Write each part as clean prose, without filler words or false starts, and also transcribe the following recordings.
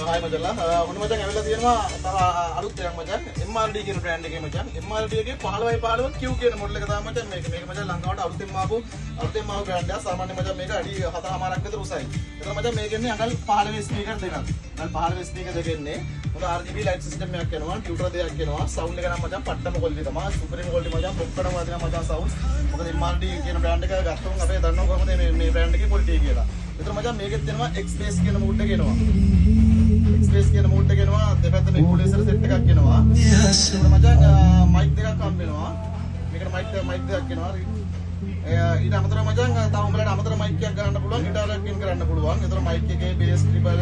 Hi මචංලා. ඔන්න මචං ඇවිල්ලා තියෙනවා තව අලුත් එකක් මචං. MRD කියන බ්‍රෑන්ඩ් එකේ මචං. MRD එකේ 15යි 15 Q කියන මොඩල් එක තමයි මචං මේක. මේක මචං ලංකාවට අලුතෙන්ම ආපු බ්‍රෑන්ඩ් එකක්. සාමාන්‍ය මචං මේක අඩි 7.5ක් විතර උසයි. එතන මචං මේක එන්නේ අඟල් 15 ස්පීකර් දෙකක්. අඟල් 15 ස්පීකර් දෙක එන්නේ. හොඳ RGB light system එකක් එනවා. ටියුටර් දෙකක් එනවා. සවුන්ඩ් එක නම් මචං පට්ටම ක්වොලිටි තමයි. සුපිරිම ක්වොලිටි මචං. ඔක්කොටම වදිනවා මචං සවුන්ඩ්ස්. මොකද MRD කියන බ්‍රෑන්ඩ් එක ගත්තොත් අපේ දන්නවා කොහොමද මේ බ්‍රෑන්ඩ් එකේ ක්වොලිටි කියලා. එතන මචං මේකෙත් එනවා X bass කියන මෝඩ් එක එනවා. X bass කියන මෝඩ් එක එනවා. දෙපැත්තම ඉක්වලයිසර් සෙට් එකක් එනවා. එතන මචං මයික් දෙකක් හම්බ වෙනවා. මේකට මයික් දෙකක් එනවා. ඊට අමතරව මචං තව උඹලට අමතර මයික් එකක් ගන්න පුළුවන්, ගිටාර් එකක් ඉන් කරන්න පුළුවන්. ඒතර මයික් එකේ බේස්, ට්‍රිබල්,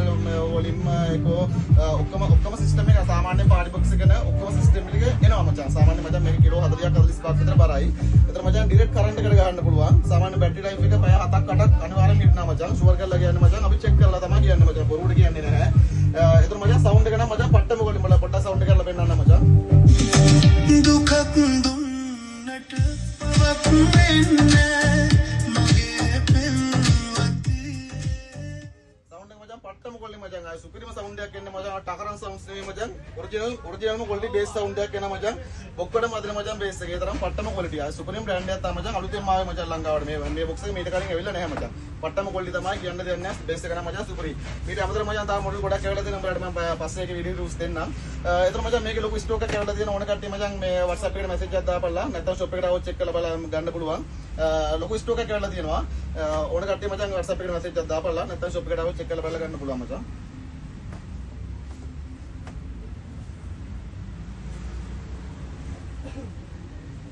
වොලියුම්, එකෝ ඔක්කොම සිස්ටම් එක සාමාන්‍ය පාටි බොක්ස් එක න ඔක්කොම සිස්ටම් එක එනවා මචං. සාමාන්‍ය මචං මේක කිලෝ 40ක් 45ක් විතර බරයි. ඒතර මචං ඩිරෙක්ට් කරන්ට් එකට ගහන්න පුළුවන්. සාමාන්‍ය බැටරි ලයිෆ් එක පැය 7ක් 8ක් අනිවාර්යෙන් හිටිනවා මචං. ෂුවර් කරලා කියන්නේ මචං, අපි චෙක් කරලා තමයි කියන්නේ මචං. බොරුවට කියන්නේ නැහැ. ඒතර මචං සවුන්ඩ් එක නම් මචං පට්ටම කොල්ලි. උඹලා පොඩ්ඩක් සවුන්ඩ් එක කරලා පෙන්නන්න මචං. දුකක් දුන්නට පවක් වෙන්නේ මගේ පෙම්වතී. සවුන්ඩ් එක මචං පට්ටම කොල්ලි මචං. ආයේ සුපිරිම සවුන්ඩ් එකක් එන්නේ මචං. ටකරන් සවුන්ඩ්ස් නෙමෙයි මචං. ඔරිජිනල්ම ක්වොලිටි බේස් සවුන්ඩ් එකක් එනවා මචං. ඔක්කොටම අදින මචං බේස් එක. ඒ තරම් පට්ටම ක්වොලිටි. ආයේ සුපිරිම බ්‍රෑන්ඩ් එකක් තමයි මචං. අලුතෙන්ම ආවේ මචං ලංකාවට. මේ බොක්ස් එක මීට කලින් ඇවිල්ලා නැහැ මචං. පට්ටම ක්වොලිටි තමයි, කියන්න දෙයක් නැහැ. බේස් එක නම් මචං සුපිරි. මීට අමතරව මචං තව මොඩල් ගොඩක් ඇවිල්ලා තියෙනවා. උඹලට මම පස්සේ ඒකේ වීඩියෝ රිව්ස් දෙන්නම්. ඒතර මචං මේකේ ලොකු ස්ටොක් එකක් ඇවිල්ලා තියෙනවා. ඕන කට්ටිය මචං මේ WhatsApp එකට මැසේජ් එකක් දාපල්ලා. නැත්නම් ෂොප් එකට ආවොත් චෙක් කරලා බලලා ගන්න පුළුවන්. ලොකු ස්ටොක් එකක් ඇවිල්ලා තියෙනවා. ඕන කට්ටිය මචං WhatsApp එකට මැසේජ් එකක් දාපල්ලා. නැත්නම් ෂොප් එකට ආවොත් චෙක් කරලා බලලා ගන්න පුළුවන් මචං.